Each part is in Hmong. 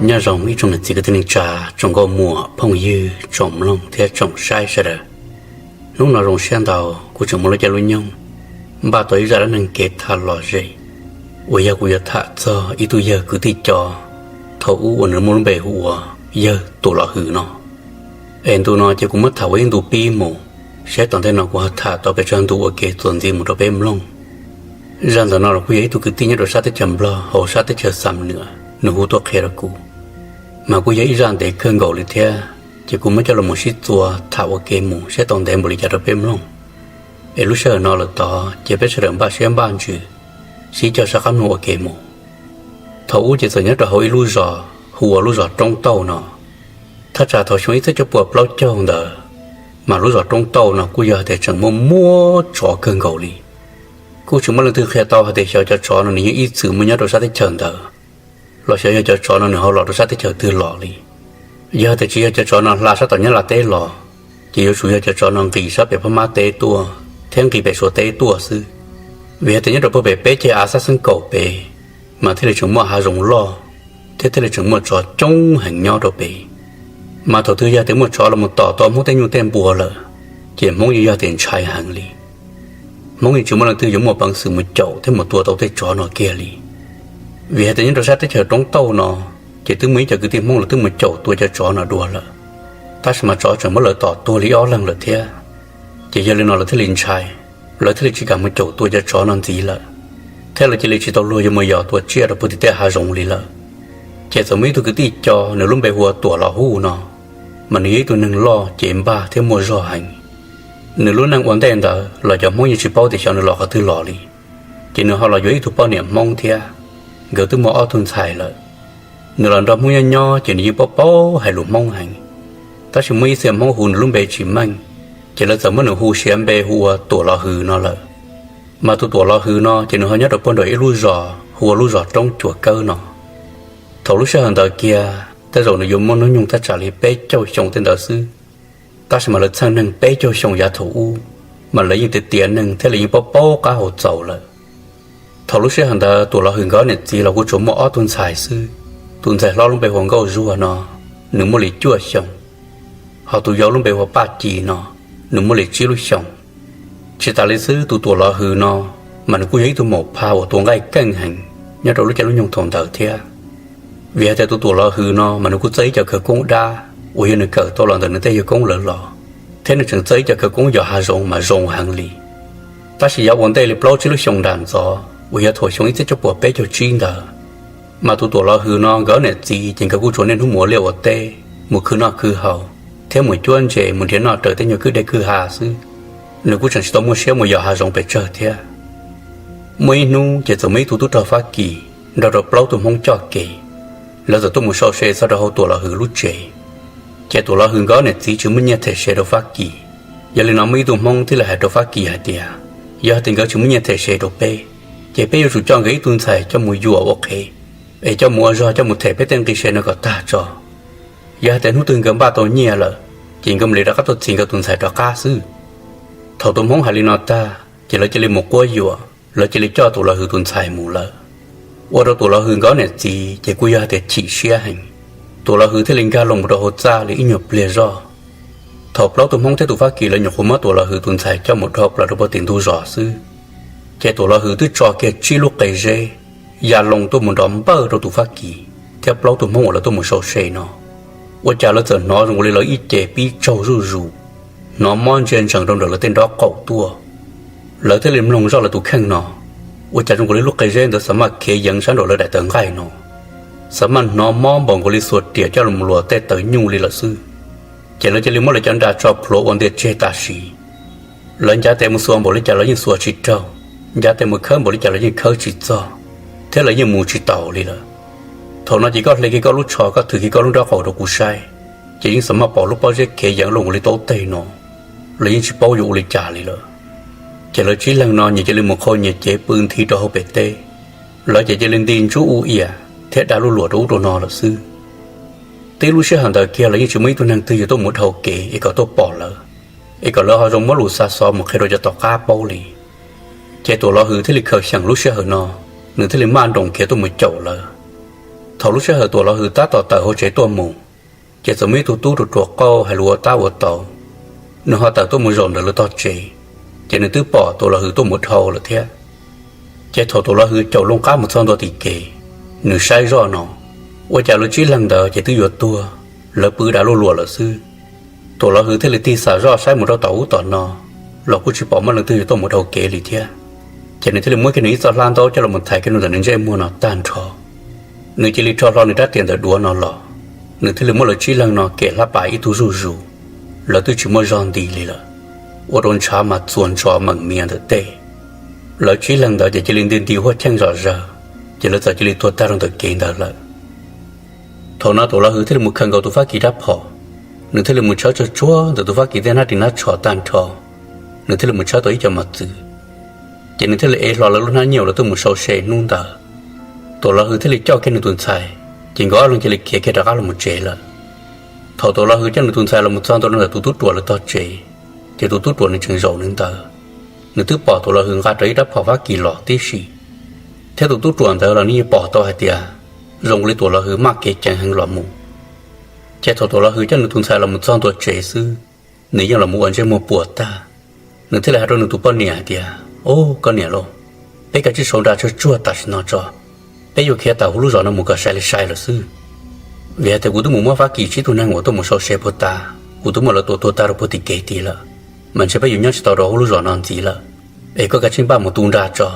Nyob zoo ib tsoom niam txiv kwv tij neej tsa, tsoom nkauj muam phooj ywg, tsoom mloog thiab tsoom saib sawv daws. Hnub no zoo siab ntau kuv tseem muaj lub caij lub nyoog npaj tau ib zaj dab neeg kev tham lom zem uas yog kuv yuav tham txog ib tug yawg kwv tij co thaum ub uas nws muaj lub npe hu ua yawg Tuam Los Hwm no. Es ntu no ces kuv muab tham ua ib ntu pib mus, saib tom ntej no kuv ho tham tau pes tsawg ntu ua ke txuas ntxiv mus rau peb mloog. Zaj ntawm no los kuj yog ib tug kwv tij nyob rau sab teb chaws Nplog hauv sab teb chaws Xam Nuam nws hu tuaj qhia rau kuv, mas kuj yog ib zaj ntev kawg nkaus li thiab, ces kuv muab coj los mus sib txuas tham ua ke mus saib tau ntev npaum li cas rau peb mloog. Es lub sij hawm no lawm tod ces peb sawv daws npaj siab npaj ntsws sib cog sab qab mloog ua ke mus. Thaum ub ces txawm nyob rau hauv ib lub zos hu ua lub zos Roob Tauj no. Thaj tsam thaum xyoo ib txhiab cuaj puas plaub caug ntawd, mas lub zos Roob Tauj no kuj yog hais tias tseem muaj muaj tsov kawg nkaus li. Kuj tsis muaj leej twg qhia tau hais tias xyov cov tsov no nws yeej ib txwm muaj nyob rau sab teb chaws ntawd, los xyov yog cov tsov no nws ho los rau sab teb chaws twg los li. Yog hais tias tsis yog cov tsov no hla sab tom Nyab Laj teb los, ces yuav tsum yog cov tsov no nqis sab pem Phab Mab teb tuaj thiab nqis pem Suav teb tuaj xwb. Vim hais tias nyob rau puag pem peb ceg av Xab Xeeb Kaum pem mas thiaj li tseem muaj hav zoov loj thiab thiaj li tseem muaj tsov coob heev nyob rau pem. Mas thaum twg yog tias muaj tsov los mus tom tau Hmoob tej nyuj tej npua lawm, ces Hmoob yeej yog tias ntshai heev li. Hmoob yeej tsis muaj leej twg yuav muaj peev xwm mus caum thiab mus tua tau tej tsov no kiag li. Vim hais tias nyob rau sab teb chaws Roob Tauj no, ces twb muaj ib co kwv tij Hmoob los twb mus caum tua cov tsov no dua lawm, tab sis mas tsov tseem muab lawv tom tuag li ob leeg lawm thiab. Ces yog li no lawv thiaj li ntshai, lawv thiaj li tsis kam mus caum tua cov tsov no ntxiv lawm, thiab lawv cia li tsis tau luag yuav mus yos tua tsiaj rau puag tim tej hav zoov li lawm. Ces txawm muaj ib tug kwv tij co nws lub npe hu ua Tuam Los Hwm no, mas nws yog ib tug neeg loj cev npaj thiab muaj zog heev. Nws lub neej ua ntej ntawd los cov Hmoob yeej tsis paub tias xyov nws los qhov twg los li, ces nws ho los yuav ib tug poj niam Hmoob thiab, nkawd twb muaj ob tug ntxhais lawm. Nws los nrog Hmoob nyob nyob ces nws yeej paub paub hais lus Hmoob heev, tab sis muaj ib txhia Hmoob hu nws lub npe tsis meej, ces lawv txawm muab nws hu siv npe hu ua Tuam Los Hwm no lawm. Mas tus Tuam Los Hwm no ces nws ho nyob rau puag nram ib lub zos hu ua lub zos Roob Cuam Kawb no. Thaum lub sij hawm ntawd kiag tej zaum nws yuav muaj hnub nyoog thaj tsam li peb caug xyoo tej ntawd xwb, tab sis mas lawv txheej neeg peb caug xyoo yav thaum ub, mas lawv yeej tiav tiav neeg thiab lawv yeej paub paub qab hau txaus lawm. Thaum lub sij hawm ntawd Tuam Los Hwm nkawd niam txiv los kuj tsuas muaj ob tug ntxhais xwb. Tus ntxhais hlob lub npe hu ua Nkauj Zuag no, nws muaj li cuaj xyoo, ho tus yau lub npe hu ua Paj Ci no, nws muaj li tsib lub xyoos. Tsis tas li xwb, tus Tuam Los Hwm no mas nws kuj yog ib tug maum pha uas tua nqaij keej heev nyob rau lub caij lub nyoog thaum ntawd thiab. Vim hais tias tus Tuam Los Hwm no mas nws kuj txawj ib co khawv koob dab uas yog nws kawm tau los ntawm nws tej yawg koob lawv los, thiab nws tseem txawj ib co khawv koob yos hav zoov mas zoo heev li. Tab sis yav ua ntej li plaub tsib lub xyoo nram ntxov uas yog thaum xyoo ib txhiab cuaj puas peb caug tsib ntawd, mas tus Tuam Los Hwm no nkawd niam txiv ces nkawd kuj tsuas niaj hnub mus ua liaj ua teb, mus khwv noj khwv haus, thiab mus cuab ntses mus nrhiav noj raws tej nyuag kwj deg kwj ha xwb. Nws kuj tseem tsis tau muaj siab mus yos hav zoov pes tsawg thiab. Muaj ib hnub ces txawm muaj ib tug tub rog Fab Kis nrog rau plaub tug Hmoob coj kev, lawv txawm tuaj mus sau se txog rau hauv Tuam Los Hwm lub tsev. Ces Tuam Los Hwm nkawd niam txiv tsis muaj nyiaj them se rau Fab Kis. Yog li no muaj ib tug Hmoob thiaj li hais rau Fab Kis hais tias, yog tias nkawd tsis muaj nyiaj them se rau peb, ces peb yuav tsum coj nkawd ib tug ntxhais coj mus yuam ua qhev, es coj mus ua zog coj mus them peb tej nqi se no kom tag tso. Yog hais tias hnub twg nkawd npaj tau nyiaj lawm, ces nkawd mam li rov qab tuaj txhis nkawd tus ntxhais rov qab xwb. Thaum tus Hmoob hais li no tag, ces lawv cia li mus quab yuam, lawv cia li coj Tuam Los Hwm tus ntxhais mus lawm. Ua rau Tuam Los Hwm nkawd niam txiv ces kuj yog hais tias chim siab heev. Tuam Los Hwm thiaj li nkag loo mus rau hauv txaj li ib nyuag pliag zoj. Thaum plaub tug Hmoob thiab tus Fab Kis lawv nyuam qhuav muab Tuam Los Hwm tus ntxhais coj mus dhau plaws rau puag tim ntug zos xwb, ces Tuam Los Hwm twb tso kiag tsib lub qe zeb ya loo tuaj mus nrov npawj rau tus Fab Kis thiab plaub tug Hmoob uas lawv tuaj mus sau se no. Ua cas lawv txawm hnov zoo li lawv ib ce pib tsaug zuj zus, hnov mob ntsia ntsees rau nram lawv tej nrob qaum tuaj. Lawv thiaj li mloog zoj lawv tus kheej no, ua cas zoo nkaus li lub qe zeb ntawd xav maj khiav yeev sab nraum lawv daim tawv nqaij no, xav maj hnov mob npaum nkaus li xuas riam coj los luas tej tawv nyuj li lawm xwb. Ces lawv cia li muab lawv cov nra tso plhuav ua ntiaj tseg tam sim. Lawv ncav tes mus xuas npaum li cas lawv yeej xuas tsis raug, ncav tes mus khawb npaum li cas lawv yeej khawb tsis txog, thiab lawv yeej mus tsis taus li lawm. Thaum no ces koj hle kiag koj lub tsho, koj thwv kiag koj lub nrob qaum rau kuv saib, ces yeej xav maj pom lub pob zeb khiav yeev loj nkaus li taub teg no, lawv yeej tsis paub yuav ua li cas li lawm. Ces lawv tsib leeg no nyias cia li mus qhau nyias cev pw nthi rau hauv pem teb. Lawv ces cia li nti ntsuj u iam thiab da luj luam rau ub rau no lawm xwb. Tib lub sij hawm ntawd kiag lawv yeej tsis muaj ib tug neeg twg yuav tuaj mus dhau kev es kom tuaj pom lawv, es kom lawv ho zoo muab lus xa xov mus qhia rau cov tom qab paub li. Ces Tuam Los Hwm thiaj li khaws xyeem lub sij hawm no, nws thiaj li maj nroos khiav tuaj mus caum lawv. Thaum lub sij hawm Tuam Los Hwm tab tom tawm hauv tsev tuaj mus, ces txawm muaj ib tug tub ruam ruam qauj hais lus ua tab ua tau. Nws ho tawm tuaj mus zaum ntawm lawv tog tsev, ces nws twb pom Tuam Los Hwm tuaj mus dhau lawm thiab. Ces thaum Tuam Los Hwm caum loo qab mus txog ntua tim kev, nws saib zoj no, ua cas lawv tsib leeg ntawd ces twb yuav tuag, lawv pw dav luaj luam lawm xwb. Tuam Los Hwm thiaj li tig xam zoj saib mus rau tom ub tom no, los kuj tsis pom muaj leej twg yuav tuaj mus dhau kev li thiab. Ces nws thiaj li muab kiag nws ib txoj hlab ntaub coj los thaiv kiag nws ntawm nws ntsej muag no tag nrho. Nws cia li rho hlo nws rab riam ntawm duav no los, nws thiaj li muab lawv tsib leeg no kem hlab pas ib tug zuj zus. Lawv twb tsis muaj zog nti li lawm, ua rau ntshav mas txuas ntsos meem mias ntawm tej. Lawv tsib leeg ntawd ces cia li nti nti huaj cheej zom zaws, ces lawv txawm cia li tuag tag rau ntawm kev ntawd lawm. Thaum no Tuam Los Hwm thiaj li mus khaws nkaus tus Fab Kis rab phom, nws thiaj li mus tshawb tsuag tsuag ntawm tus Fab Kis tej hnab ris hnab tsho tag nrho, nws thiaj li mus tshawb tau ib co mos txwv. Ces nws thiaj li ev hlo lawv lub hnab nyiaj uas lawv tuaj mus sau se hnub ntawd. Tuam Los Hwm thiaj li coj kiag nws tus ntxhais, ces nkawd ob leeg cia li khiav kiag rov qab los mus tsev lawm. Thaum Tuam Los Hwm coj nws tus ntxhais los mus txog ntua rau ntawm tus tub ruam lawv tog tsev, ces tus tub ruam nws tseem zaum nws ntawd. Nws twb pom Tuam Los Hwm nqa rau ib rab phom Fab Kis los tib si, thiab tus tub ruam ntawd los nws yeej pom tau hais tias zoo li Tuam Los Hwm maj kev ceev heev los mus. Ces thaum Tuam Los Hwm coj nws tus ntxhais los mus txog ntua tsev xwb, nws yeej los mus ua ntsej muag puas tag. Nws thiaj li hais rau nws tus poj niam hais tias, Au, koj niam lauj, peb kav tsij sau nra tsuag tsuag tam sim no tso, peb yuav khiav tawm hauv lub zos no mus kom sai li sai lawm xwb. Vim hais tias kuv twb mus muab Fab Kis tsib tug neeg uas tuaj mus sau se puag ta, kuv twb muab lawv tua tuag tag rau puag tim kev tid lawm, mas ntshe peb yuav nyob tsis tau rau hauv lub zos no ntxiv lawm. Es koj kav tsij npaj mus tu nra tso,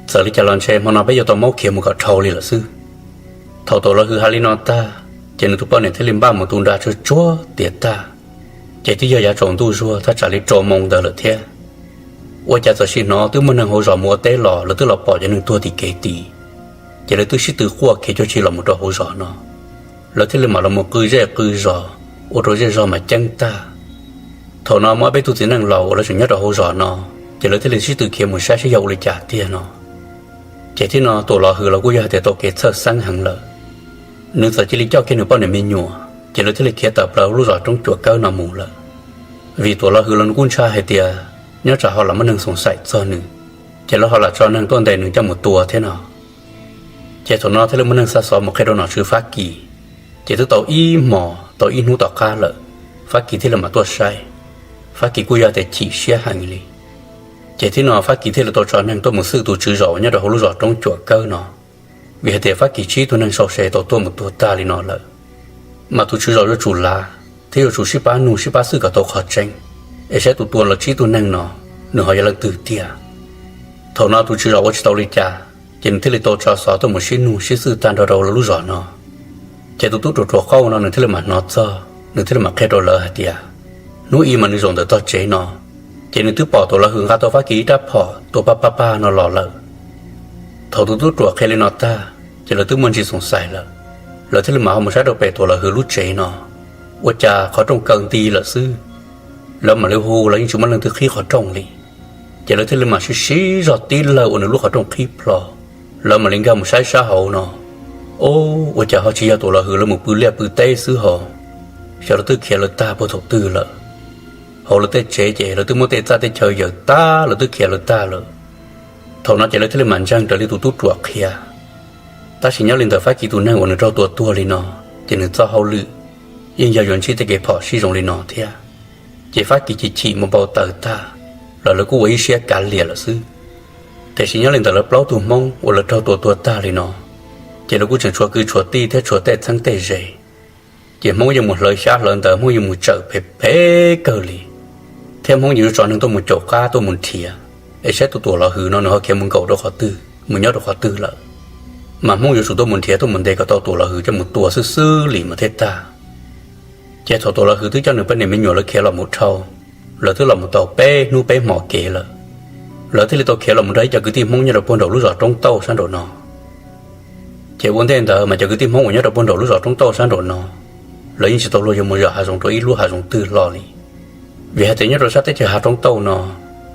txawm li cas los ntshe hmo no peb yuav tau maub khiav mus kom dhau li lawm xwb. Thaum Tuam Los Hwm hais li no tag, ces nws tus poj niam thiaj li npaj mus tu nra tsuag tsuag tiav tag, ces twb yog yav tsaus ntuj zuag thaj tsam li rau moo ntawd lawm thiab. Ua cas txawm sim hnov twb muaj neeg hauv zos mus ua teb los lawv twb los pom cov neeg tuag tim kev tid, ces lawv twb sib tw quaj khiav cuag tsis los mus rau hauv zos no. Lawv thiaj li mam los mus qw zej qw zos, ua rau zej zog mas ceeb tag. Thaum no muaj ob peb tug txiv neej laus uas lawv tseem nyob rau hauv zos no, ces lawv thiaj li sib tw khiav mus saib seb yog ua li cas tiag no. Ces thiab no Tuam Los Hwm los kuj yog hais tias tau kev txhawj xeeb heev lawm, nws txawm cia li coj kiag nws poj niam me nyuam, ces lawv thiaj li khiav tawm plaws hauv lub zos roob Cuam Kawb no mus lawm. Vim Tuam Los Hwm los nws kuj ntshai hais tias nyob tsam ho lam muaj neeg xoom xaim txog nws, ces lawv ho lam tso neeg tuaj ntes nws coj mus tua thiab no. Ces thaum no thiaj li muaj neeg xa xov mus qhia rau nom tswv Fab Kis. Ces twb tau ib hmos tau ib hnub tom qab lawm, Fab Kis thiaj li mam tuaj saib. Fab Kis kuj yog tias chim siab heev li. Ces thiab no Fab Kis thiaj li tau tso neeg tuaj mus xwj tus tswv zos uas nyob rau hauv lub zos roob Cuam Kawb no, vim hais tias Fab Kis tsib tug neeg sau se tau tuaj mus tuag tag li no lawm, mas tus tswv zos yuav tsum lav thiab yuav tsum sib pab nug sib pab xwj kom tau qhov tseeb, es saib tus tua lawv tsib tug neeg no nws ho yog leej twg tiag. Thaum no tus tswv zos ua tsis tau li cas, ces nws thiaj li tau tso xov tuaj mus sib nug sib xwj tag nrho rau lawv lub zos no. Ces tus tub ruam ruam qauj no nws thiaj li mam hnov txog, nws thiaj li mam qhia rau lawv hais tias, hnub ib mas nws zaum ntawm tog tsev no, ces nws twb pom Tuam Los Hwm nqa tau Fab Kis ib rab phom tua pag pag pag no los lawm. Thaum tus tub ruam qhia li no tag, ces lawv twb muaj ntsis xoom xaim lawm. Lawv thiaj li mam ho mus saib rau pem Tuam Los Hwm lub tsev no, ua cas qhov rooj kaw nti lawm xwb. Lawv mam li hu los yeej tsis muaj leej twg qhib qhov rooj li. Ces lawv thiaj li mam sib siv zog tib lawg ua nws lub qhov rooj qhib plho. Lawv mam li nkag mus saib sab hauv no, o, ua cas ho tsis yog Tuam Los Hwm lawv mus pw liaj pw teb xwb ho, xyov lawv twb khiav lawv tag puag thaum twg lawm. Hauv lawv tej tsev ces lawv twb muab tej txaj tej chaw yaws tag, lawv twb khiav lawv tag lawm. Thaum no ces lawv thiaj li mam ntseeg raws li tus tub ruam qhia. Tab sis nyob li ntawm Fab Kis tus neeg uas nws raug tua tuag li no, ces nws txoj hauj lwm yeej yog yuav ntsib tej kev phom sib zoo li no thiab. Ces Fab Kis chim chim mus npau taws tag, los lawv kuj ua ib siab kav liam lawm xwb. Tiam sis nyob li ntawm lawv plaub tug Hmoob uas lawv raug tua tuag tag li no, ces lawv kuj tseem tshuav kwv tshuav tij thiab tshuav tej txheeb tej ze. Ces Hmoob yeej mus hlawv xyab hlawv ntawv, Hmoob yeej mus tsawm phem phem kawg li, thiab Hmoob yeej yuav tso neeg tuaj mus caum qab tuaj mus nrhiav, es saib tus Tuam Los Hwm no nws ho khiav mus nkaum rau qhov twg, mus nyob rau qhov twg lawm. Mas Hmoob yuav tsum tuaj mus nrhiav tuaj mus ntes kom tau Tuam Los Hwm coj mus tua xwb xwb li mas thiaj tag. Ces thaum Tuam Los Hwm twb coj nws poj niam me nyuam lawv khiav los mus dhau, lawv twb los mus tau peb hnub peb hmo kev lawm, lawv thiaj li tau khiav los mus nrog ib co kwv tij Hmoob nyob rau puag nraum lub zos Roob Tauj sab nraum no. Ces ua ntej ntawd mas cov kwv tij Hmoob uas nyob rau puag nraum lub zos Roob Tauj sab nraum no, lawv yeej tsis tau luag yuav mus zom hav zoov rau ib lub hav zoov twg hlo li, vim hais tias nyob rau sab teb chaws hav Roob Tauj no,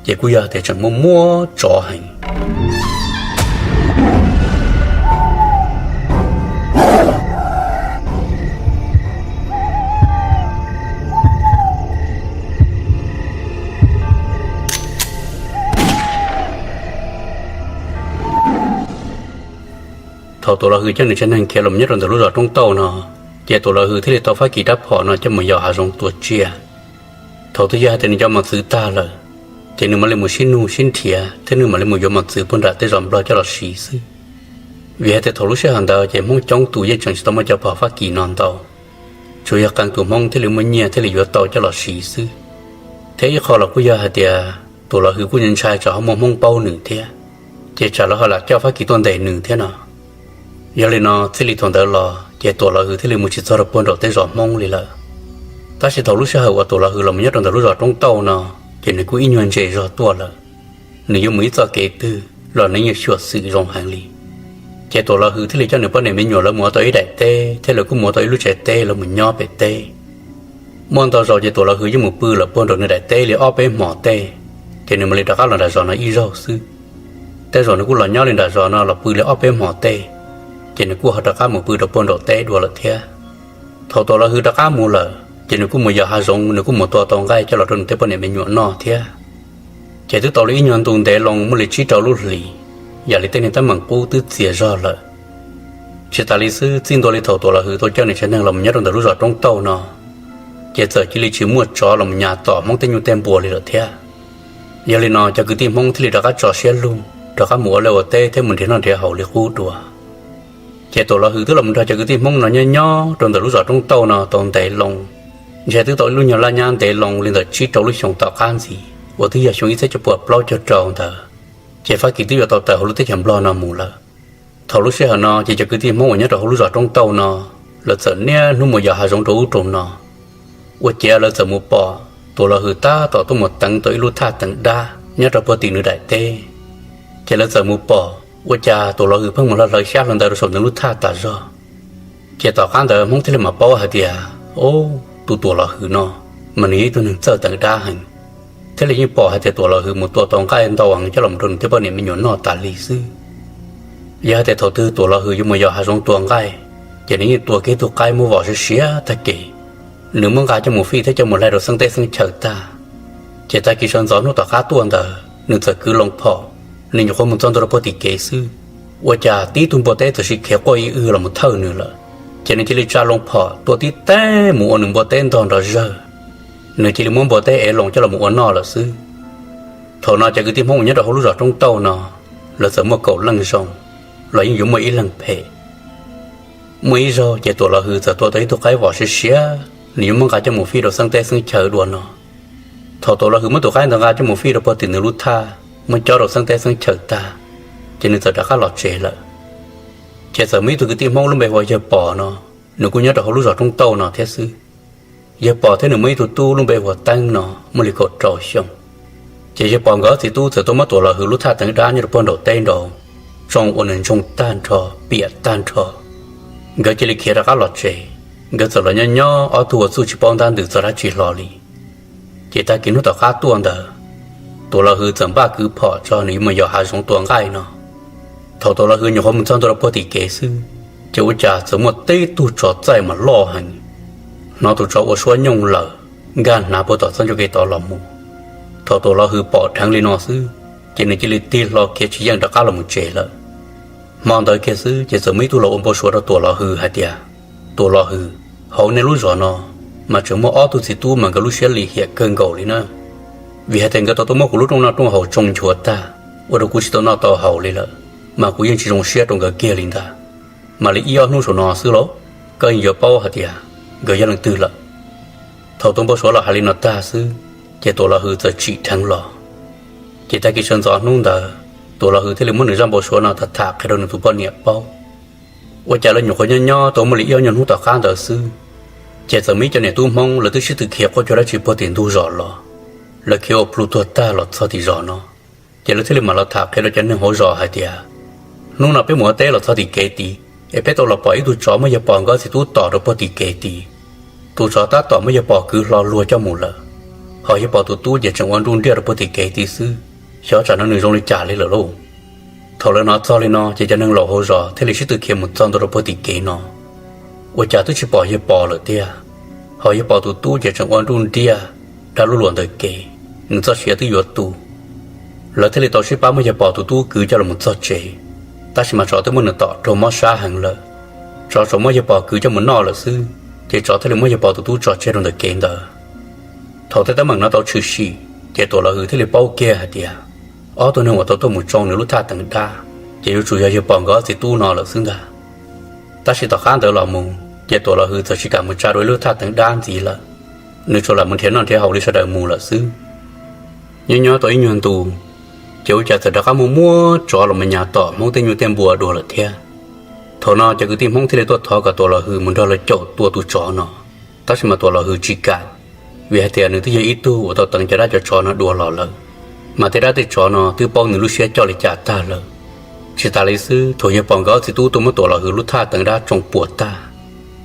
ces kuj yog tias tseem muaj muaj tsov heev. Thaum Tuam Los Hwm coj nws tsev neeg khiav los nyob rau ntawm lub zos Roob Tauj no, ces Tuam Los Hwm thiaj li tau fab kis rab phom no coj mus yos hav zoov tua tsiaj. Thaum twg yog hais tias nws cov mos txwv tag lawm, ces nws mam li mus sib nug sib nrhiav thiab nws mam li mus yuav mos txwv puag nram tej zos Nplog coj los siv xwb. Vim hais tias thaum lub sij hawm ntawd ces Hmoob coob tus yeej tseem tsis tau muaj cov phom fab kis no ntau, tsuas yog qee tus Hmoob thiaj li muaj nyiaj thiaj li yuav tau coj los siv xwb. Thiab ib qho los kuj yog hais tias Tuam Los Hwm kuj ntshai tsam ho muaj Hmoob paub nws thiab, ces tsam lawv ho lam coj fab kis tuaj ntes nws thiab no. Yog li no txij li thaum ntawd los ces Tuam Los Hwm thiaj li mus tsis txog rau puag nraum tej zos Hmoob li lawm. Tab sis thaum lub sij hawm uas Tuam Los Hwm los mus nyob rau ntawm lub zos Roob Tauj no, ces nws kuj ib nyuag ntse zog tuaj lawm. Nws yuav mus ib txoj kev twg los nws yeej xyuam xim zoo heev li. Ces Tuam Los Hwm thiaj li coj nws poj niam me nyuam lawv mus ua tau ib daim teb thiab lawv kuj mus ua tau ib lub tsev teb los mus nyob pem teb. Muaj ntau zaus ces Tuam Los Hwm yeej mus pw lawm puag nraum nws daim teb li ob peb hmos tej, ces nws mam li rov qab los nram zos no ib zaug xwb. Tej zaum nws kuj los nyob li nram zos no los pw li ob peb hmos tej, ces nws kuj ho rov qab mus pw rau puag nraum teb dua lawm thiab. Thaum Tuam Los Hwm rov qab mus lawm ces nws kuj mus yos hav zoov, nws kuj mus tua tau nqaij coj los rau nws tej poj niam me nyuam noj thiab. Ces twb tau li ib nyuag ntu ntev loo muaj li tsib rau lub hlis, yam li tej neeg teeb meem qub twb txias zog lawm. Tsis tas li xwb, txij ntua li thaum Tuam Los Hwm tau coj nws tsev neeg los mus nyob rau ntawm lub zos Roob Tauj no, ces txawm cia li tsis muaj tsov los mus nyas tom Hmoob tej nyuj tej npua li lawm thiab. Yog li no cov kwv tij Hmoob thiaj li rov qab tso siab lug rov qab mus ua liaj ua teb thiab mus nrhiav noj nrhiav haus li qub dua. Ces Tuam Los Hwm twb los mus nrog cov kwv tij Hmoob no nyob nyob rau ntawm lub zos Roob Tauj no tau ntev loo, ntshe twb tau ib lub nyuag laj nyab ntev loo li ntawm tsib rau lub xyoo tom qab ntxiv uas twb yog xyoo ib txhiab cuaj puas plaub caug rau ntawd, ces fab kis twb yuav tau tawm hauv lub teb chaws Nplog no mus lawm. Thaum lub sij hawm no ces cov kwv tij Hmoob uas nyob rau hauv lub zos Roob Tauj no, lawv txawm niaj hnub mus yos hav zoov rau ub rau no. Ua ciav lawv txawm mus pom Tuam Los Hwm tab tom tuaj mus teev tau ib lub thaj teev dab nyob rau puag tim nws daim teb. Ces lawv txawm mus pom ua cas Tuam Los Hwm pheej mus hlawv hlawv xyab hlawv ntawv rau saum nws lub thaj tas zog. Ces tom qab ntawd Hmoob thiaj li mam paub hais tias, o, tus Tuam Los Hwm no mas nws yog ib tug neeg txawj teev dab heev, thiaj li yeej pom hais tias Tuam Los Hwm mus tua tau nqaij ntau heev coj los rau nws tej poj niam me nyuam noj tas li xwb. Yog hais tias thaum twg Tuam Los Hwm yuav mus yos hav zoov tua nqaij, ces nws yeej tua kiag tug qaib muab vom siav siav tag kev. Nws muab nqa coj mus fij thiab coj mus laig rau xeeb teb xeeb chaw tag, ces tag kis sawv ntxov hnub tom qab tuaj ntawd nws txawm kwv loo phom, nws nyuam qhuav mus txog ntua rau puag tim kev xwb, ua cas tib tug npua teb txawm sis khiav quaj ib wg los mus thawj nws lawm. Ces nws cia li tsa loo phom tua tib teg mus ua nws npua teb ntog nrov zawg. Nws cia li muab npua teb ev loo coj los ua noj lawm xwb. Thaum no cov kwv tij Hmoob uas nyob rau hauv lub zos Roob Tauj no, lawv txawm muaj kaum leej zoo, los yeej yuav muaj ib leeg phem. Muaj ib zaug ces Tuam Los Hwm txawm tua tau ib tug qaib vom siav siav, nws yuav muab nqa coj mus fij rau xeeb teb xeeb chaw dua no. Thaum Tuam Los Hwm muab tus qaib ntawd nqa coj mus fij rau puag tim nws lub thaj, muab cob rau xeeb teb xeeb chaw tag, ces nws txawm rov qab los tsev lawm. Ces txawm muaj ib tug kwv tij Hmoob lub npe hu ua Yawg Pom no, nws kuj nyob rau hauv lub zos Roob Tauj no thiab xwb. Yawg Pom thiab nws muaj ib tug tub lub npe hu ua Teeb no muaj li kaum rau xyoo. Ces Yawg Pom nkawd txiv tub txawm tuaj muab Tuam Los Hwm lub thaj teev dab nyob rau puag nraum teb nraud tsoo ua nws ntsoog tag nrho piam tag nrho. Nkawd cia li khiav rov qab los tsev. Nkawd txawm los nyob nyob ob tug ua txuj tsis paub ntab ntws txog dab tsi hlo li. Ces tag kis hnub tom qab tuaj ntawd, Tuam Los Hwm txawm npaj kwv phom tso nws yuav mus yos hav zoov tua nqaij no. Thaum Tuam Los Hwm nyuam qhuav mus txog ntua rau puag tim kev xwb, ces ua cas txawm muaj tib tug tsov txaij mas loj heev, hnov tus tsov ua suab nyooj lawm, nkag hnav puag tom txoj ncauj kev tod los mus. Thaum Tuam Los Hwm pom dheev li no xwb, ces nws cia li tig hlo khiav tsis yeej rov qab los mus tsev lawm. Hmo ntawd kiag xwb ces txawm muaj ib tug los ua npau suav rau Tuam Los Hwm hais tias, Tuam Los Hwm, hauv nej lub zos no mas tseem muaj ob tug txiv tub mas nkawd lub siab lim hiam kawg nkaus li na. Vim hais tias nkawd tau tuaj muab kuv lub rooj noj rooj haus tsoo nchuav tag, ua rau kuv tsis tau noj tau haus li lawm, mas kuv yeej tsis zoo siab rau nkawd kiag li ntag. Mam li ib ob hnub saum no xwb lauj, koj yeej yuav paub hais tias nkawd yog leej twg lawm. Thaum tus npau suav los hais li no tag xwb, ces Tuam Los Hwm txawm tsim dheev los. Ces tag kis sawv ntxov hnub ntawd, Tuam Los Hwm thiaj li muab nws zaj npau suav no tham tham qhia rau nws tus poj niam paub. Ua cas lawv nyuam qhuav nyob nyob tau muaj li ib ob nyuag hnub tom qab ntawd xwb, ces txawm muaj ib co niam tub Hmoob lawv twb sib tw khiav quaj cuag dab tsi puag tim ntug zos los. Lawv khiav ua plhu tuag tag los txog tim zos no, ces lawv thiaj li mam los tham qhia rau cov neeg hauv zos hais tias, hnub no peb mus ua teb los txog tim kev tid, es peb tau los pom ib tug tsov muab Yawg Pom nkawd txiv tub tom rau puag tim kev tid. Tus tsov tab tom muab Yawg Pom kwv hlo luag coj mus lawm, ho Yawg Pom tus tub ces tseem ua nruj nriaj rau puag tim kev tid xwb, xyov tsam no nws zoo li cas li lawm lauj. Thaum lawv hnov txog li no ces cov neeg laus hauv zos thiaj li sib tw khiav mus txog ntua rau puag tim kev no. Ua cas twb tsis pom Yawg Pom lawm tiag, ho Yawg Pom tus tub ces tseem ua nruj nriaj dab lub luam ntawm kev, nws txoj sia twb yuav tu. Lawv thiaj li tau sib pab muab Yawg Pom tus tub kwv coj los mus txog tsev. Tab sis mas tsov twb muab nws tom raug mob sab heev lawm. Tsov tsuas muab yawg Pom kwv coj mus noj lawm xwb, ces tsov thiaj li muab yawg Pom tus tub tso tseg rau ntawm kev ntawd. Thaum tej teeb meem no tau tshwm sim, ces Tuam Los Hwm thiaj li paub kiag hais tias ob tug neeg uas tau tuaj mus tsoo nws lub thaj teev dab, ces yuav tsum yog yawg Pom nkawd ob txiv tub no lawm xwb ntag. Tab sis tom qab ntawd los mus ces Tuam Los Hwm txawm tsis kam mus tsa dua ib lub thaj teev dab ntxiv lawm. Nws tsuas lam mus nrhiav noj nrhiav haus li sawv daws mus lawm xwb. Nyob nyob tau ib nyuag ntu, ces ua cas txawm rov qab muaj muab tsov los mus nyas tom Hmoob tej nyuj tej npua dua lawm thiab. Thaum no cov kwv tij Hmoob thiaj li tuaj thov kom Tuam Los Hwm mus nrog lawv caum tua tus tsov no, tab sis mas Tuam Los Hwm tsis kam, vim hais tias nws twb yog ib tug uas tau teev cov dab cov tsov no dua los lawm, mas tej dab tej tsov no twb paub nws lub siab coj li cas tag lawm. Tsis tas li xwb, thaum yawg Pom nkawd ob txiv tub tuaj muab Tuam Los Hwm lub thaj teev dab tsoo puas tag,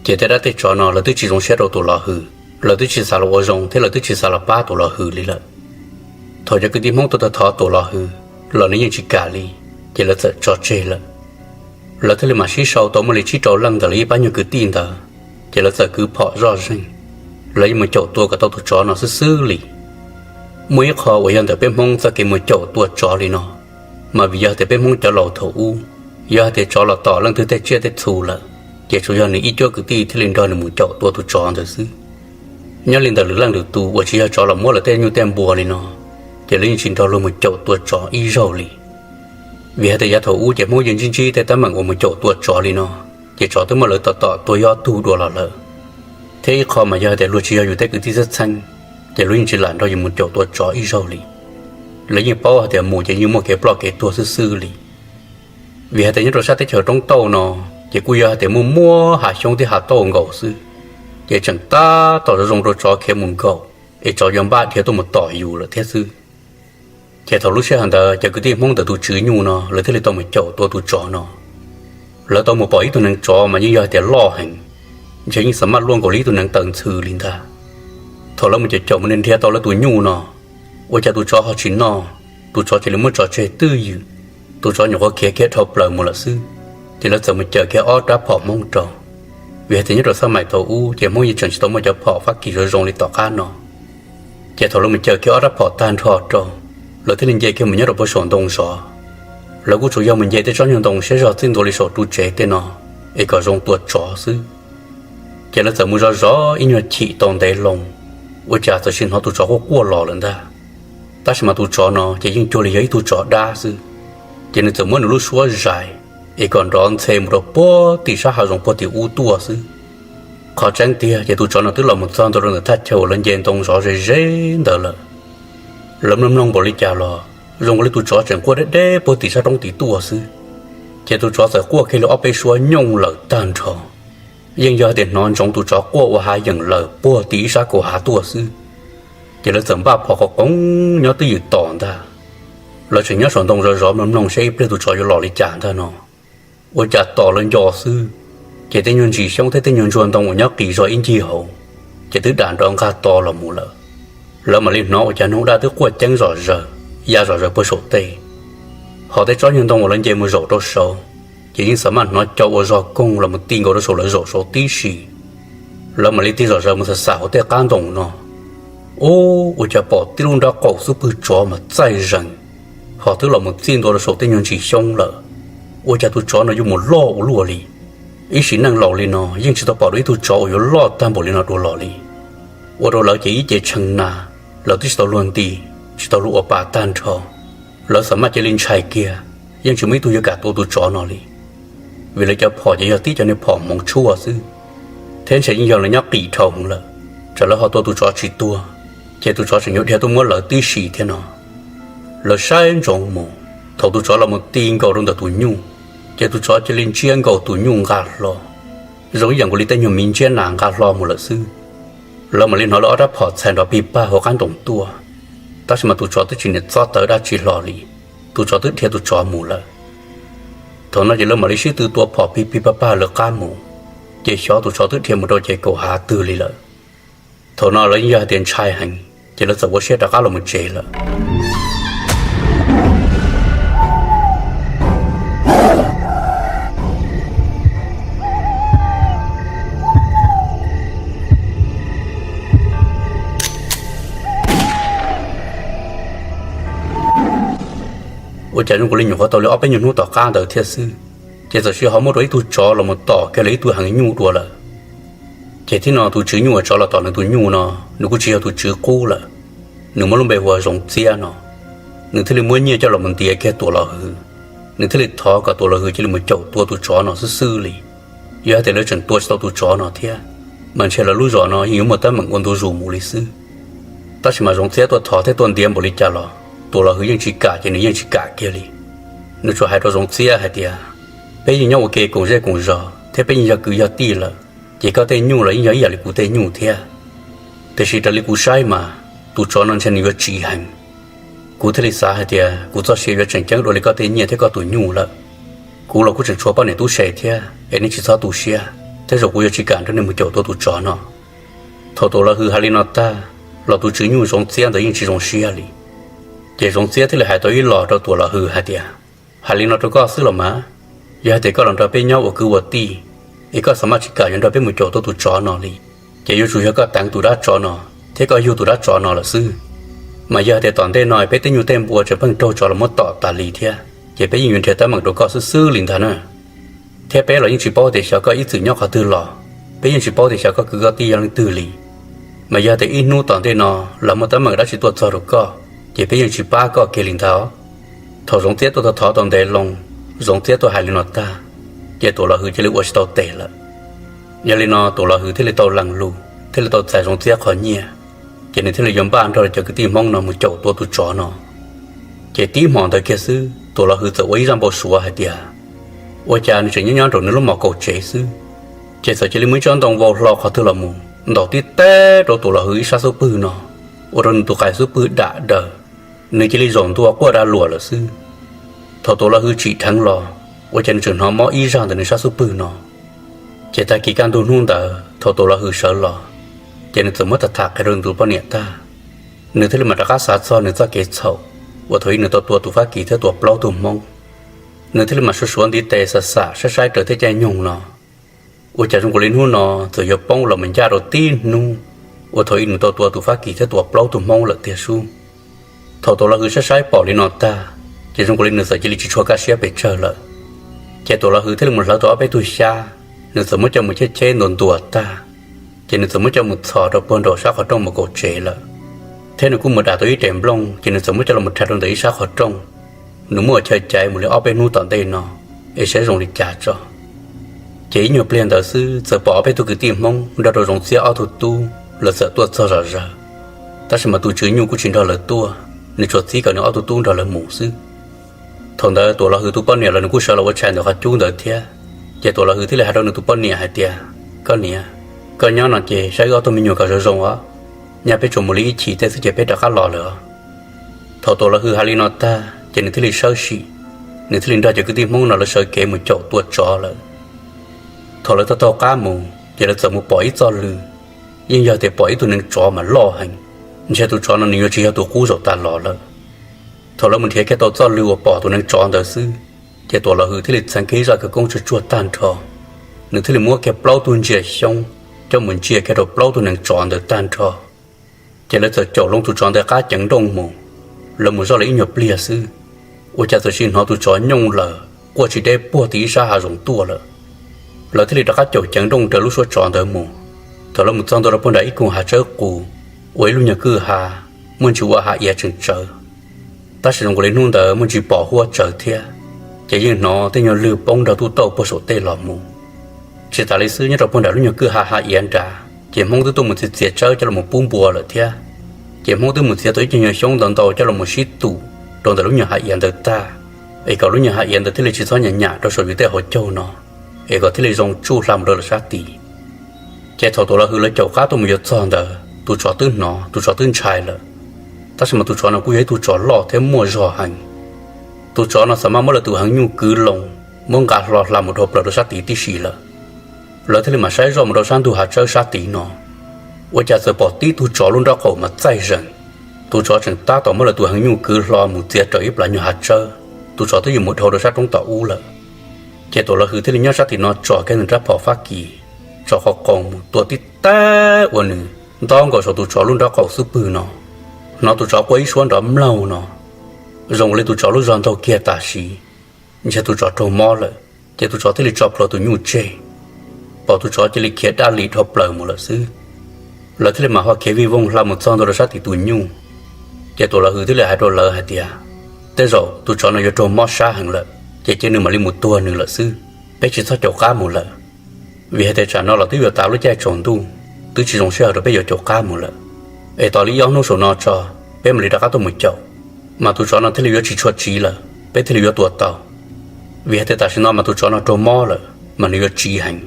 ces tej dab tej tsov no lawv twb tsis zoo siab rau Tuam Los Hwm, lawv twb tsis xav los ua zoo thiab lawv twb tsis xav los pab Tuam Los Hwm li lawm. Thaum cov kwv tij Hmoob tuaj thov Tuam Los Hwm los nws yeej tsis kam li, ces lawv txawm tso tseg lawm. Lawv thiaj li mam sib sau tau muaj li tsib rau leej ntawm lawv ib pab nyuag kwv tij ntawd, ces lawv txawm kwv phom zoj zeeg, lawv yeej mus caum tua kom tau tus tsov no xwb xwb li. Muaj ib qho uas yog ntawm peb Hmoob txoj kev mus caum tua tsov li no, mas vim yog hais tias peb Hmoob cov laus thaum ub, yog hais tias tsov los tom leej twg tej tsiaj tej txhu lawm, ces tsuas yog nws ib cuab kwv tij thiaj li nrog nws mus caum tua tus tsov ntawd xwb. Nyob li ntawm lwm leej lwm tus uas tsis yog tsov los muab lawv tej nyuj tej npua li no, ces lawv yeej tsis nrog luag mus caum tua tsov ib zaug li. Vim hais tias yav thaum ub ces Hmoob yeej ntsib ntsib tej teeb meem uas mus caum tua tsov li no, ces tsov twb muab lawv tom tom tua yob tug dua los lawm. Thiab ib qho mas yog hais tias luag tsis yog yus tej kwv tij txheeb txheeb, ces luag yeej tsis lam nrog yus mus caum tua tsov ib zaug li. Lawv yeej paub hais tias mus ces yeej muaj kev ploj kev tuag xwb xwb li. Vim hais tias nyob rau sab teb chaws roob tauj no, ces kuj yog hais tias muaj muab hav xyoob thiab hav tauj nkaus xwb, ces tseem tab tom zoo zoo rau tsov khiav mus nkaum, es tsov yuav npaj dhia tuaj mus tom yus lawm thiab xwb. Ces thaum lub sij hawm ntawd cov kwv tij Hmoob ntawm tus tswv nyuj no lawv thiaj li tau mus caum tua tus tsov no. Lawv tau mus pom ib tug neev tsov mas yeej yog hais tias loj heev, ntshe yeej xav maj luaj nkaus li ib tug neev taw ntxhw li ntag. Thaum lawv mus caum caum mus nrhiav tau lawv tus nyuj no, ua cas tus tsov ho tsis noj, tus tsov cia li muab tso tseg twj ywm, tus tsov nyuam qhuav khiav kiag dhau plaws mus lawm xwb. Ces lawv txawm mus caws kiag ob rab phom Hmoob rau, vim hais tias nyob rau xab mais thaum ub ces Hmoob yeej tseem tsis tau muaj cov phom fab kis zoo zoo li tom qab no. Ces thaum lawv mus caws kiag ob rab phom tag nrho rau, lawv thiaj li nce kiag mus nyob rau puag saum ntoo zov. Lawv kuj tsuas yog mus nce tej tsob nyuag ntoo siab zog txij ntua li saum ru tsev tej no, es kom zoo tua tsov xwb. Ces lawv txawm mus zov zov ib nyuag chim tau ntev loo, ua cas txawm sim hnov tus tsov quaj quaj los lawm ntag. Tab sis mas tus tsov no ces yeej cuag li yog ib tug tsov dab xwb, ces nws txawm muab nws lub suab zais, es kom nrov ntxhe mus rau puag tim sab hav zoov puag tim ub tuaj xwb. Qhov tseeb tiag ces tus tsov no twb los mus txog ntua rau ntawm thaj chaw uas lawv nce ntoo zov ze ze ntawd lawm. Lawv mloog mloog npaum li cas los zoo nkaus li tus tsov tseem quaj deb deb puag tim sab roob tim tuaj xwb. Ces tus tsov txawm quaj kiag li ob peb suab nyooj lawm tag nrho. Yeej yog hais tias hnov ntsoov tus tsov quaj ua hav yeem lawm puag tim ib sab kaum hav tuaj xwb. Ces lawv txawm npaj phom qhov qoov nyob twj ywm tos ntag. Lawv tseem nyob saum ntoo zov zov mloog mloog saib ib pliag tus tsov yuav los li cas ntag no. Ua cas tos lawv nco xwb, ces tej nyuag ntsis xyoob thiab tej nyuag ntsuag ntoo uas nyob qis zog ib ncig hauv, ces twb dam nrov nqag to los mus lawm. Lawv mam li hnov ua cas noog daj twb quaj ceeb zom zaws, ya zom zaws puag saum tej. Hos tej tsob nyuag ntoo uas lawv nce mus zaum rau saud, ces yeej xav maj hnov cov ua zog koog los mus ti nkaus rau saum lawv zaum saud tib si. Lawv mam li tig zom zaws mus xam xam hauv tej qab ntoo no, ub, ua cas pom tib lub nrab qaum xub pwg tsov mas txaij zees, hos twb los mus txij ntua rau saum tej nyuag ntsis xyoob lawm. Ua cas tus tsov no yuav mus loj ua luaj li? Ib sim neej laus li no yeej tsis tau pom dua ib tug tsov uas yuav loj tag npaum li no dua los li. Ua rau lawv ces ib ce tshee na, lawv twb tsis tau luag nti, tsis tau luag ua pa tag nrho. Lawv xav maj cia li ntshai kiag, yeej tsis muaj ib tug yuav kam tua tus tsov no li. Vim lawv cov phom ces yog tib cov niag phom hmoov tshuaj xwb, thiab ntshe yeej yog lawv nyob qis dhau hwv lawm, tsam lawv ho tua tus tsov tsis tuag, ces tus tsov tseem yuav dhia tuaj muab lawv tib si thiab no. Lawv saib ntsoov mus, thaum tus tsov los mus ti nkaus rau ntawm tus nyuj, ces tus tsov cia li ntsiab nkaus tus nyuj nqa hlo, zoo ib yam nkaus li tej nyuag miv ntsiab nas nqa hlo mus lawm xwb. Lawv mam li hnov lawv ob rab phom txhais nrov pig pag hauv qab ntoo tuaj, tab sis mas tus tsov twb tsis niam txob tawv dab tsi hlo li, tus tsov twb dhia tus tsov mus lawm. Thaum no ces lawv mam li sib tw tua phom pig pig pag pag lawv qab mus, ces xyov tus tsov twb dhia mus rau ces kaum hav twg li lawm. Thaum no lawv yeej yog hais tias ntshai heev, ces lawv txawm ua siab rov qab los mus tsev lawm. Ua cas zoo nkaus li nyuam qhuav tau li ob peb nyuag hnub tom qab ntawd thiab xwb, Ces txawm sis ho muaj rau ib tug tsov los mus tom kiag lawv ib tug heev nyuj dua lawm. Ces thiab no tus tswv nyuj uas tsov los tom nws tus nyuj no, nws kuj tsis yog tus tswv qub lawm, nws muaj lub npe hu ua Zoov Txiab no. Nws thiaj li muab nyiaj coj los mus ntiav kiag Tuam Los Hwm, nws thiaj li thov kom Tuam Los Hwm cia li mus caum tua tus tsov no xwb xwb li. Yog hais tias lawv tseem tua tsis tau tus tsov no thiab, mas ntshe lawv lub zos no yeej yuav muaj teeb meem ua ntu zus mus li xwb. Tab sis mas Zoov Txiab tuaj thov thiab tuaj ntiav npaum li cas los Tuam Los Hwm yeej tsis kam, ces nws yeej tsis kam kiag li. Nws tsuas hais rau Zoov Txiab hais tias, peb yeej nyob ua ke koom zej koom zos thiab peb yeej yog kwv yog tij lawm, ces koj tej nyuj los yeej yog ib yam li kuv tej nyuj thiab. Tiam sis raws li kuv saib mas, tus tsov no ntshe nws yuav tsiv heev. Kuv thiaj li xav hais tias kuv txoj sia yuav tseem ceeb dua li koj tej nyiaj thiab koj tus nyuj lawm. Kuv los kuj tseem tshuav poj niam tub se thiab, es nej tsis txhob tu siab, tej zaum kuv yuav tsis kam nrog nej mus caum tua tus tsov no. Thaum Tuam Los Hwm hais li no tag, los tus tswv nyuj Zoov Txiab ntawd yeej tsis zoo siab li. Ces Zoov Txiab thiaj li hais tau ib los rau Tuam Los Hwm hais tias, hais li no rau koj xwb los mas, yog hais tias koj los nrog peb nyob ua kwv ua tij, es koj xav maj tsis kam yuav nrog peb mus caum tua tus tsov no li, ces yuav tsum yog koj teev tus dab tsov no thiab koj yug tus dab tsov no lawm xwb. Mas yog hais tias tom ntej no peb tej nyuj tej npua tseem pheej raug tsov los muab tom tas li thiab, ces peb yeej yuav nrhiav teeb meem rau koj xwb xwb li ntag na. Thiab peb los yeej tsis paub tias xyov koj ib txwm nyob qhov twg los, peb yeej tsis paub tias xyov koj kwv koj tij yog leej twg li. Mas yog tias ib hnub tom ntej no lawv muaj teeb meem dab tsi tuaj txog rau koj, ces peb yeej tsis pab koj kiag li ntag. Thaum Zoov Txiab tuaj thov tau ntev loo, Zoov Txiab tuaj hais li no tag, ces Tuam Los Hwm cia li ua tsis tau tes lawm. Yog li no Tuam Los Hwm thiaj li tau lees lus, thiaj li tau txais Zoov Txiab qhov nyiaj, ces nws thiaj li yuav npaj nrog cov kwv tij Hmoob no mus caum tua tus tsov no. Ces tib hmo ntawd kiag xwb Tuam Los Hwm txawm ua ib zaj npau suav hais tias, ua cas nws tseem nyob nyob rau nws lub mos kaum tsev xwb, ces txawm cia li muaj ib tsob ntoo vau hlo qhov twg los mus ntaus tib teb rau Tuam Los Hwm ib sab xub pwg no, ua rau nws tus qais xub pwg dam daws, nws cia li zaum ntua quaj da luam lawm xwb. Thaum Tuam Los Hwm tsim dheev los, ua cas nws tseem hnov mob ib zaj ntawm nws sab xub pwg no. Ces tag kis kaj ntug hnub ntawd thaum Tuam Los Hwm sawv los, ces nws txawm muab tham tham qhia rau nws tus poj niam tag, nws thiaj li mam rov qab xav txog nws txoj kev txhaum uas thaum ub nws tau tua tus Fab Kis thiab tua plaub tug Hmoob. Nws thiaj li mam suav suav ntiv tes xam xam saib saib raws tej caij nyoog no, ua cas zoo nkaus li hnub no txawm yuav poob los mus ncaj rau tib hnub uas thaum ub nws tau tua tus Fab Kis thiab tua plaub tug Hmoob lawm tiag sub. Thaum Tuam Los Hwm saib saib pom li no tag, ces zoo nkaus li nws txawm cia li tsis tshua kaj siab pes tsawg lawm. Ces Tuam Los Hwm thiaj li mus hlawv tau ob peb tug xyab, nws txawm muab coj mus cheb cheb ntuas ntuas tag, ces nws txawm muab coj mus txhos rau puag nraum sab qhov rooj mus kaum tsev lawm. Thiab nws kuj mus dam tau ib rev nplooj, ces nws txawm muab coj los mus rhais rau ntawm ib sab qhov rooj. Nws muab ua chaw caiv mus li ob peb hnub tom ntej no, es saib zoo li cas tso. Ces ib nyuag pliag ntawd xwb txawm pom ob peb tug kwv tij Hmoob nrog rau Zoov Txiab ob tug tub lawv txawm tuaj txog zom zaws. Tab sis mas tus tswv nyuj kuj tsis nrog lawv tuaj, nws tsuas txib kom nws ob tug tub nrog lawv mus xwb. Thaum ntawd Tuam Los Hwm tus poj niam los nws kuj sawv los ua tshais ntawm qhov cub ntawd thiab. Ces Tuam Los Hwm thiaj li hais rau nws tus poj niam hais tias, koj niam, koj nyob no ces saib wb ob tug me nyuam kom zoo zoo os, nyaj peb tsuas mus li ib chim tej xwb ces peb rov qab los lawm os. Thaum Tuam Los Hwm hais li no tag ces nws thiaj li sawb sim, nws thiaj li nrog cov kwv tij Hmoob no lawv sawv kev mus caum tua tsov lawm. Thaum lawv taug taug qab mus ces lawv txawm mus pom ib txoj lw, yeej yog tias pom ib tug neev tsov mas loj heev, ntshe tus tsov no nws yuav tsis yog tus qub zaum tas los lawm. Thaum lawv mus nrhiav kiag tau txoj lw uas pom tus neev tsov ntawd xwb, ces Tuam Los Hwm thiaj li txheev kiag ib zaj khawv koob tsuag tsuag tag nrho, nws thiaj li muab kiag plaub tug ntsia xyoob coj mus ntsia kiag rau plaub tug neev tsov ntawd tag nrho. Ces lawv txawm caum loo tus tsov ntawd qab ceev nrooj mus, lawv mus zoj li ib nyuag pliag xwb, ua cas txawm sim hnov tus tsov nyooj lawm quaj tsis deb puag tim ib sab hav zoov tuaj lawm. Lawv thiaj li rov qab caum ceev nrooj raws lub suab tsov ntawd mus. Thaum lawv mus txog ntua rau puag nram ib koog hav tsawb qus, ua ib lub nyuag kwj ha, muaj ntsis ua hav iav tseem tsawv. Tab sis zoo nkaus li hnub ntawd muaj ntsis pom huab tsawv thiab, ces yeej hnov tej nyuag lwg poob nrog tuj tauj puag saum tej los mus. Tsis tas li xwb nyob rau puag nram lub nyuag kwj ha hav iav nrad ces Hmoob twb tuaj mus txiav txiav tsawb coj los pub npua lawm thiab. Ces Hmoob twb mus txiav tau ib co nyuag xyoob ntau ntau coj los mus sib tum rau ntawm lub nyuag hav iav ntawd tag, es kom lub nyuag hav iav ntawd thiaj li tsis txhob nyam nyam rau saum yus tej hauv caug no, es kom thiaj li zoo tsuj hla mus rau lawv sab tid. Ces thaum Tuam Los Hwm lawv caum qab tuaj mus yuav txog ntawd tus tsov twb hnov, tus tsov twb ntshai lawm. Tab sis mas tus tsov no kuj yog ib tug tsov loj thiab muaj zog heev. Tus tsov no xav maj muab lawv tus heev nyuj kwv loo, muab nqa hlo hla mus dhau plaws rau sab tid tib si lawm. Lawv thiaj li mam saib zoj mus rau sab ntug hav tsawb sab tid no, ua cas txawm pom tib tug tsov lub nraub qaum mas txaij zees. Tus tsov tseem tab tom muab lawv tus heev nyuj kwv hlo mus txiav raws ib plas nyuag hav tsawb, tus tsov twb yuav mus dhau rau sab roob tom ub lawm. Ces Tuam Los Hwm thiaj li nyob sab tim no tso kiag nws rab phom fab kis, tso qhov qoos mus tua tib teb ua nws ntaub nkaus saum tus tsov lub nraub qaum xub pwg no. Hnov tus tsov quaj ib suab nrov mlaug no, zoo li tus tsov lub zog ntaug kiag tam sim, ntshe tus tsov raug mob lawm. Ces tus tsov thiaj li tso plhuav tus nyuj tseg, pom tus tsov cia li khiav daj li dhau plaws mus lawm xwb. Lawv thiaj li mam ho khiav vij voog hla mus txog ntua rau sab tim tus nyuj. Ces Tuam Los Hwm thiaj li hais rau lawv hais tias, tej zaum tus tsov no yuav raug mob sab heev lawm, ces cia nws mam li mus tuag nws lawm xwb, peb tsis txhob caum qab mus lawm. Vim hais tias tsam no los twb yuav tav lub caij tsaus ntuj, twb tsis zoo sij hawm rau peb yuav caum qab mus lawm. Es tos li ob hnub saum no tso, peb mam li rov qab tuaj mus caum, mas tus tsov no thiaj li yuav tsis tshua tsiv lawm, peb thiaj li yuav tua tau. Vim hais tias tam sim no mas tus tsov no raug mob lawm mas nws yuav tsiv heev.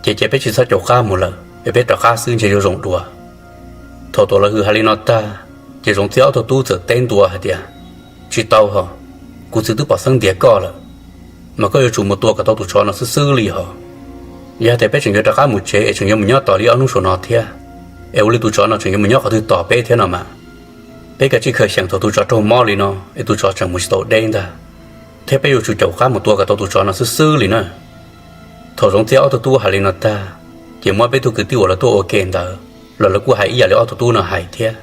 Ces cia peb tsis txhob caum qab mus lawm es peb rov qab xwb ntshe yuav zoo dua. Thaum Tuam Los Hwm hais li no tag, ces Zoov Txiab ob tug tub txawm teb ntua hais tias, tsis tau hos, kuv txiv twb pom xeeb ntiav koj lawm, mas koj yuav tsum mus tua kom tau tus tsov no xwb xwb li hos. Yog tias peb tseem yuav rov qab mus tsev es tseem yuav mus nyob tos li ob hnub saum no thiab, es ua li tus tsov no tseem yuav mus nyob qhov twg tos peb thiab no mas, peb kav tsij khaws xyeem thaum tus tsov raug mob li no es tus tsov tseem mus tsis tau deb ntag, thiab peb yuav tsum caum qab mus tua kom tau tus tsov no xwb xwb li na. Thaum Zoov Txiab ob tug tub hais li no tag, ces muab peb tug kwv tij uas lawv tuaj ua ke ntawd los lawv kuj hais ib yam li ob tug tub no hais thiab.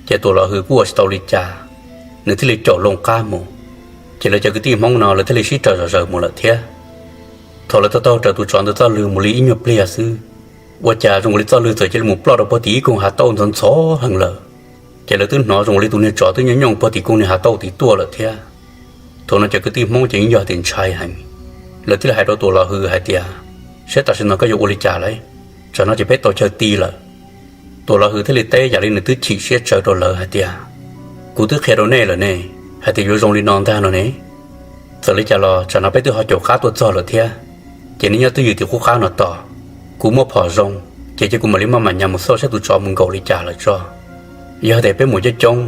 Ces Tuam Los Hwm kuj ua tsis tau li cas, nws thiaj li caum loo qab mus. Ces lawv cov kwv tij Hmoob no lawv thiaj li sib raws zom zaws mus lawm thiab. Thaum lawv taug taug raws tus tsov ntawd txoj lwg mus li ib nyuag pliag xwb, ua cas zoo li txoj lwg txawm cia li mus ploj rau puag tim ib koog hav tauj ntxhov ntxhov heev lawm. Ces lawv twb hnov zoo li tus niag tsov twb nyooj nyooj puag tim koog niag hav tauj tim tuaj lawm thiab. Thaum no cov kwv tij Hmoob ces yeej yog tias ntshai heev, lawv thiaj li hais rau Tuam Los Hwm hais tias, saib tam sim no koj yuav ua li cas lawm, tsam no ces peb tau chaw ti lawm. Tuam Los Hwm thiaj li teb yam li nws twb chim siab tsawv rau lawv hais tias, kuv twb qhia rau nej lawm ne, hais tias yuav zoo li no ntag no ne. Txawm li cas los tsam no peb twb ho caum qab tuaj txog lawm thiab, ces nej nyob twj ywm tim qub qab no tos, kuv muaj phom zoo, ces cia kuv mam li maj mam nyas mus xauj saib tus tsov mus nkaum li cas lawm tso. Yog tias peb mus coob coob,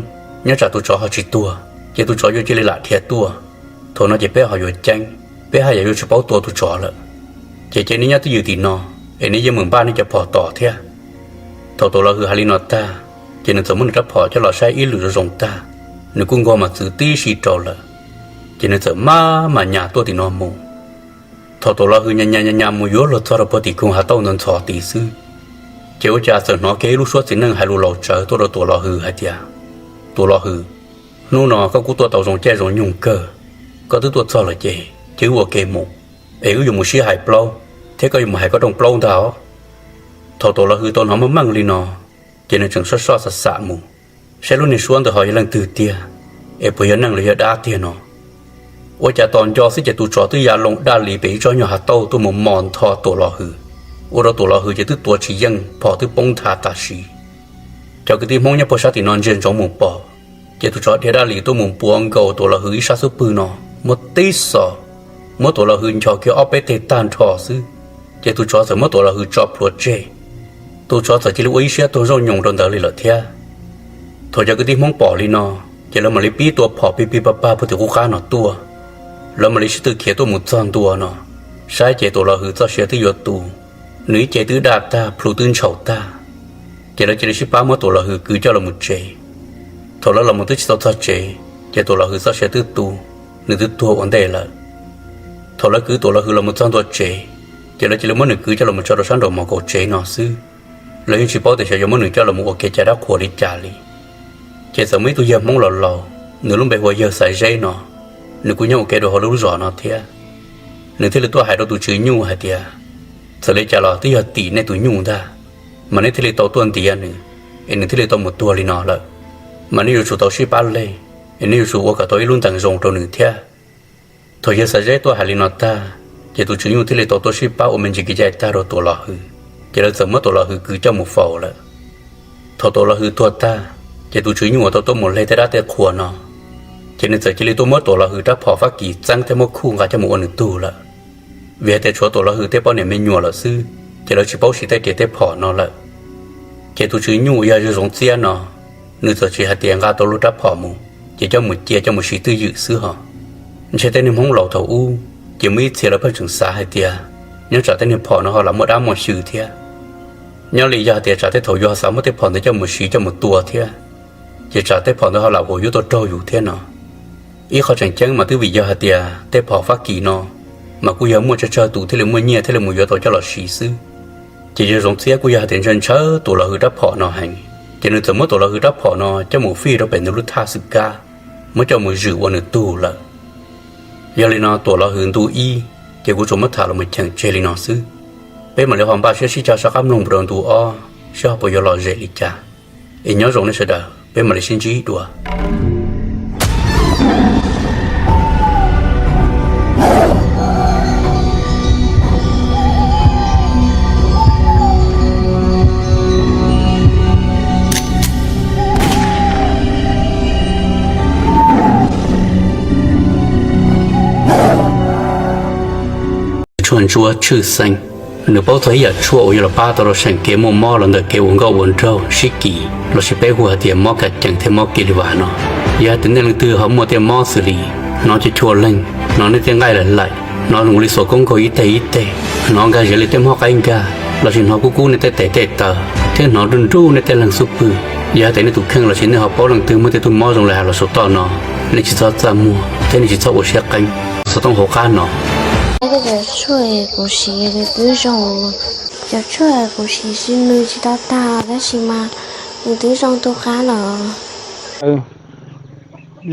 nyob tsam tus tsov ho tsis tuag, ces tus tsov yuav cia li lam dhia tuaj. Thaum no ces peb ho yuav ceeb, peb haj yam yuav tsis paub tua tus tsov lawm. Ces cia nej nyob twj ywm tim no, es nej yeej mus npaj nej cov phom tos thiab. Thaum Tuam Los Hwm hais li no tag, ces nws txawm muab nws rab phom coj los saib ib lwm zoo zoo tag, nws kuj nquag mos txwv tib si rau lawm. Ces nws txawm maj mam nyas tuaj tim no mus. Thaum Tuam Los Hwm nyas nyas nyas nyas mus yuav luag txog rau puag tim koog hav tauj ntxhov ntxhov tid xwb, ces ua cas txawm hnov kiag ib lub suab txiv neej hais lus laus tsawv tuaj rau Tuam Los Hwm hais tias, Tuam Los Hwm, hnub no koj kuj tuaj tau zoo caij zoo nyoog kawg, koj twb tuaj txog lawm ces cia wb ua ke mus, es wb yuav mus sib hais plaub, thiab koj yuav mus hais koj rooj plaub ntag os. Thaum Tuam Los Hwm tau hnov meej meej li no, ces nws tseem soj soj xam xam mus, saib lub niag suab ntawd ho yog leej twg tiag, es puas yog neeg los yog dab tiag no. Ua cas tos nco xwb ces tus tsov twb ya loo daj li pem ib tsob nyuag hav tauj tuaj mus mos ntho Tuam Los Hwm, ua rau Tuam Los Hwm ces twb tuav tsis yeej, phom twb poob nthav tam sim. Cov kwv tij Hmoob nyob puag sab tim no ntsia ntsoov mus pom, ces tus tsov dhia daj li tuaj mus npuav nkaus Tuam Los Hwm ib sab xub pwg no, muab tib xos, muab Tuam Los Hwm nchos kiag ob peb teg tag nrho xwb, ces tus tsov txawm muab Tuam Los Hwm tso plhuav tseg. Tus tsov txawm cia li ua ib siab tuag ntsauj nyoos rau ntawd li lawm thiab. Thaum cov kwv tij Hmoob pom li no, ces lawv mam li pib tua phom pig pig pag pag puag tim qub qab no tuaj. Lawv mam li sib tw khiav tuaj mus txog ntua no, saib ces Tuam Los Hwm txoj sia twb yuav tu, nws ib ce twb daj tag, plhu twb ntshaum tag. Ces lawv cia li sib pab muab Tuam Los Hwm kwv coj los mus tsev. Thaum lawv los mus twb tsis tau txog tsev, ces Tuam Los Hwm txoj sia twb tu, nws twb tuag ua ntej lawm. Thaum lawv kwv Tuam Los Hwm los mus txog ntua tsev, ces lawv cia li muab nws kwv coj los mus tso rau sab nraum mos kaus tsev no xwb. Lawv yeej tsis paub tias xyov yuav muab nws coj los mus ua kev cai dab qhuas li cas li. Ces txawm muaj ib tug yawg Hmoob laus laus, nws lub npe hu ua yawg Xaiv Zeb no, nws kuj nyob ua ke rau hauv lub zos no thiab. Nws thiaj li tuaj hais rau tus tswv nyuj hais tias, txawm li cas los twb yog tim nej tus nyuj ntag, mas nej thiaj li tau tuaj ntiav nws, es nws thiaj li tau mus tuag li no lawm. Mas nej yuav tsum tau sib pab leg, es nej yuav tsum ua kom tau ib lub ntees zoo rau nws thiab. Thaum yawg Xaiv Zeb tuaj hais li no tag, ces tus tswv nyuj thiaj li tau tuaj sib pab ua me ntsis kev cai tag rau Tuam Los Hwm, ces lawv txawm muab Tuam Los Hwm kwv coj mus faus lawm. Thaum Tuam Los Hwm tuag tag, ces tus tswv nyuj uas tau tuaj mus leg tej dab tej qhua no, ces nws txawm cia li tuaj muab Tuam Los Hwm rab phom fab kis txeeb thiab muab khuj nqa coj mus ua nws tug lawm. Vim hais tias tshuav Tuam Los Hwm tej poj niam me nyuam lawm xwb, ces lawv tsis paub siv tej riam tej phom no lawm. Ces tus tswv nyuj uas yog Zoov Txiab no, nws txawm tsis hais tias nqa tau lub rab phom mus, ces coj mus cia coj mus siv twj ywm xwb hos. Ntshe tej niag Hmoob laus thaum ub, ces muaj ib txhia lawv pheej tseem xav hais tias, nyob tsam tej niag phom no ho lam muaj dab muaj xyw thiab. Nyob li yog hais tias tsam tej thaum yus ho xav muab tej phom ntawd coj mus siv coj mus tua thiab, ces tsam tej phom ntawd ho lam huam yuav tuaj raug yus thiab no. Ib qho tseem ceeb mas twb vim yog hais tias tej phom fab kis no, mas kuj yog muaj tsawg tsawg tus thiaj li muaj nyiaj thiaj li mus yuav tau coj los siv xwb. Ces yawg Zoov Txiab kuj yog hais tias ntshaw ntshaw Tuam Los Hwm rab phom no heev, ces nws txawm muab Tuam Los Hwm rab phom no coj mus fij rau pem nws lub thaj xwm kab, muab coj mus zwm ua nws tug lawm. Yog li no Tuam Los Hwm ntu ib, ces kuv tsuas muab tham los mus cheem tseg li no xwb. Peb mam li ho npaj siab sib cog sab qab mloog mus rau ntu ob saib ho puas yuav lom zem li cas. Es nyob zoo nej sawv daws, peb mam li sib ntsib dua. Tshuaj ntsuab tshwj xeeb, nws paub txog ib yam tshuaj uas yuav los pab tau rau seem kev muaj mob los ntawm kev ua nkauj ua nraug sib kis, lossis peb hu hais tias mob ka cees thiab mob kis li vas no. Yog hais tias nej leej twg ho muaj tej mob xws li hnov cua chua leeg, hnov nej tej nqaij laim laim, hnov zoo li xuas koob nkaug ib teg ib teg, hnov nkag zes li tej mob qaib nkag, lossis hnov kub kub nej tej tes tej taw, thiab hnov nruj nruj nej tej leeg xub pwg, yog hais tias nej tus kheej lossis nej ho paub leej twg muaj tej tug mob zoo li hais los saum toj no, nej tsis txhob txaj muag thiab nej tsis txhob ua siab qeeb. Xov tooj hauv qab no. Cov tshuaj kuv siv nws twb zoo, cov tshuaj kuv siv nws tsis tau tag tab sis mas nws twb zoo tu qab lawm.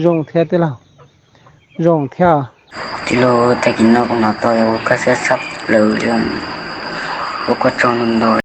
Zoo thiab tij laug, zoo thiab. Tij laug, tag kis no kuv hnov tau ua koj siab tshaj plaws li, ua koj tsaug ntau ntau.